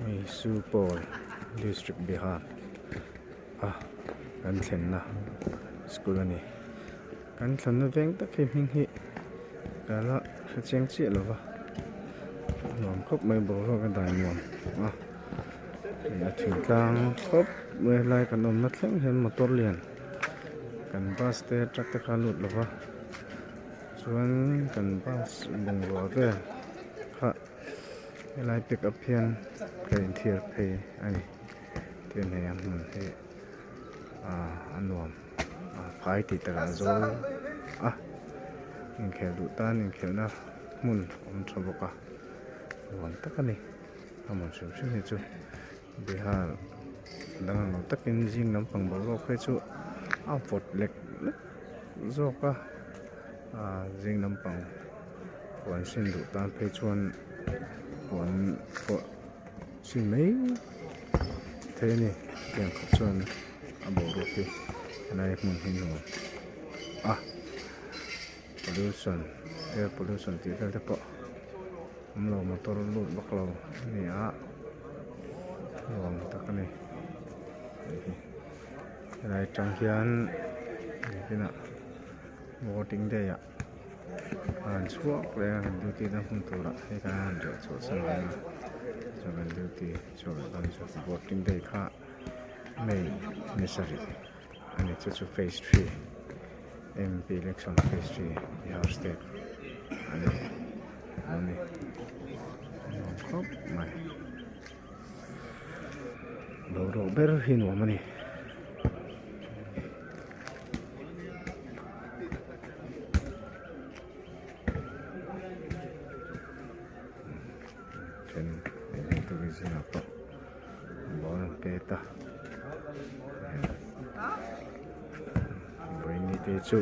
Hei Supaul district Bihar a kan thlenna school a ni. Kan thlenna veng tak hi hming hi ka la hre chiang chiah lo va, a nuam khawp mai boruak a dai nuam a, a thingtlang khawp mai helai kan awmna thleng hian motor lian kan bus te truck te kha a lut lo va chuan kan bus bungrua vel kha helai pick up hian ka inthiar phei a ni tin hei a hmun hi ahh a nuam phai tih takah zawl a inkhelh duh tan inkhelhna hmun a awm tha bawk a nuam tak a ni a hmun hrim hrim hi chu Bihar dang ang lo takin zing lampang boruak phei chu a vawt lek lek zawk a ahh zing lampang huan hrin duh tan phei chuan huan pawh hrin mai thei a ni tiang khawp chuan a boruak hi helai hmun hi nuam a pollution air pollution tih vel te pawh awm lo motor lut vak lo a ni a nuam tak a ni heihi helai atang hian nakinah voting day ah a han chhuak leh a kan duty na hmun turah hei khan a han riah chhuah san dawn a chuan kan duty chhuak leh dawn chu voting day kha May ni sarih a ni chu chu phase three M_P election phase three Bihar state a ni a ni nuam khawp mai boruak ber hi nuam a ni. Then zingah pawh ball an pet a vawiin te chu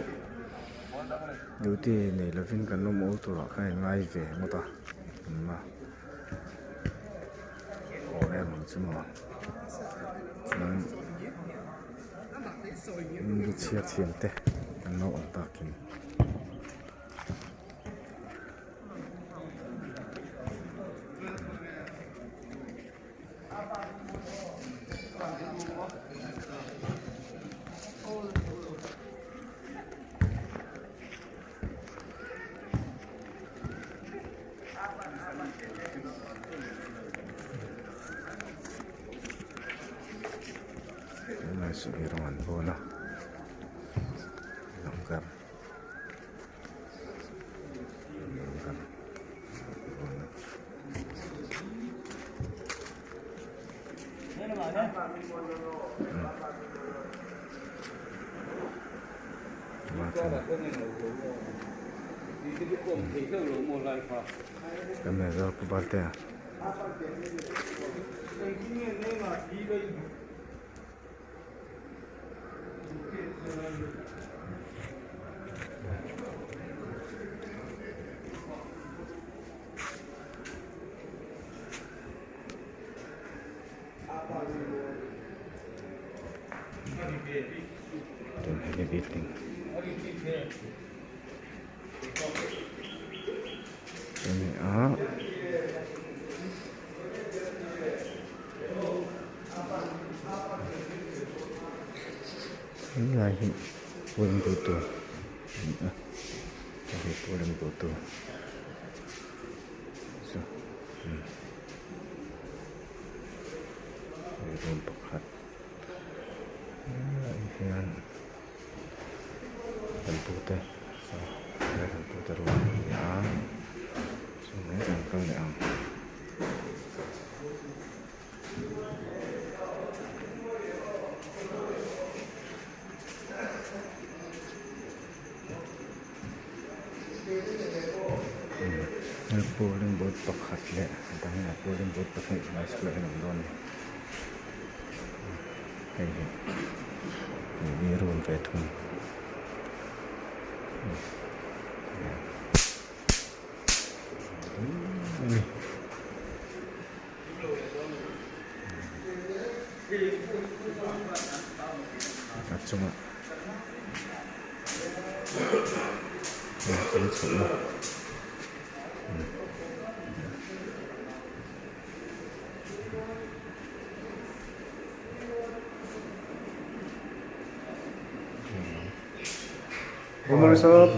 duty nei lovin kan awm awl turah khan in ngai ve ngawt a aw em ang chu maw chuan in chhiar thiam te an lo awm takin. Tunah saw rawng an bawl a langkar. Building ani a. Helai hi polling booth tur a ni a hei hi polling booth tur chu hei room pakhat helaiah hian kan pute saw helai kan pute room a ni a chumi kan kal leh ang. Polling booth pakhat leh a dang leh polling booth pahnih lai school ah hian a awm dawn a ni hei hi hei hi room ve thung a ni. A chungah in chhoh na Good morning sir.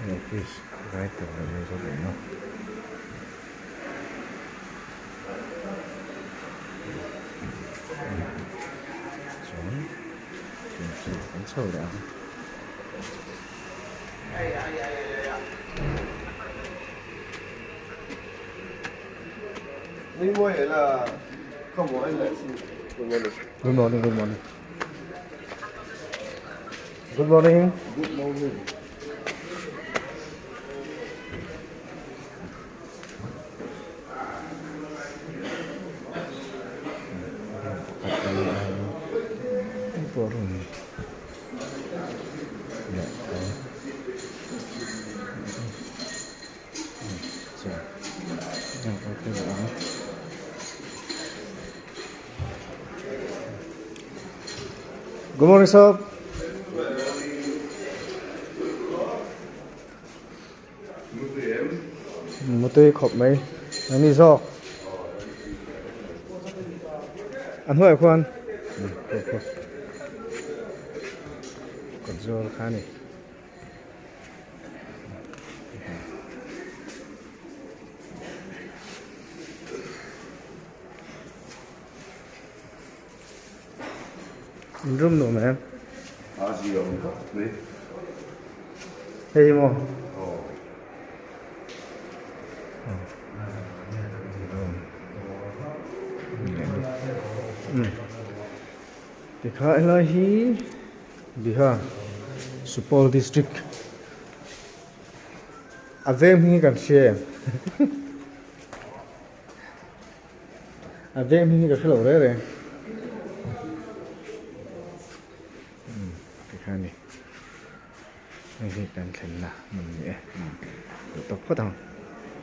Office writer a lo zawk awm a. Chuan chu kan chho leh ang. Good morning, good morning. Good morning. Good morning. Good morning, sir. Mutui khawp mai a ni zawk a hnuaiah khuan kawt zawl kha a ni. In room nuam em? A zia awm khawp mai. Hei hi maw? Aw. Tikha helai hi Bihar Supaul district a veng hming hi kan hria em? A veng hming hi ka hrelo reng reng. Umm tikha a ni. Hei hi kan thlenna hmun a ni e. Duh tawk phawt ang.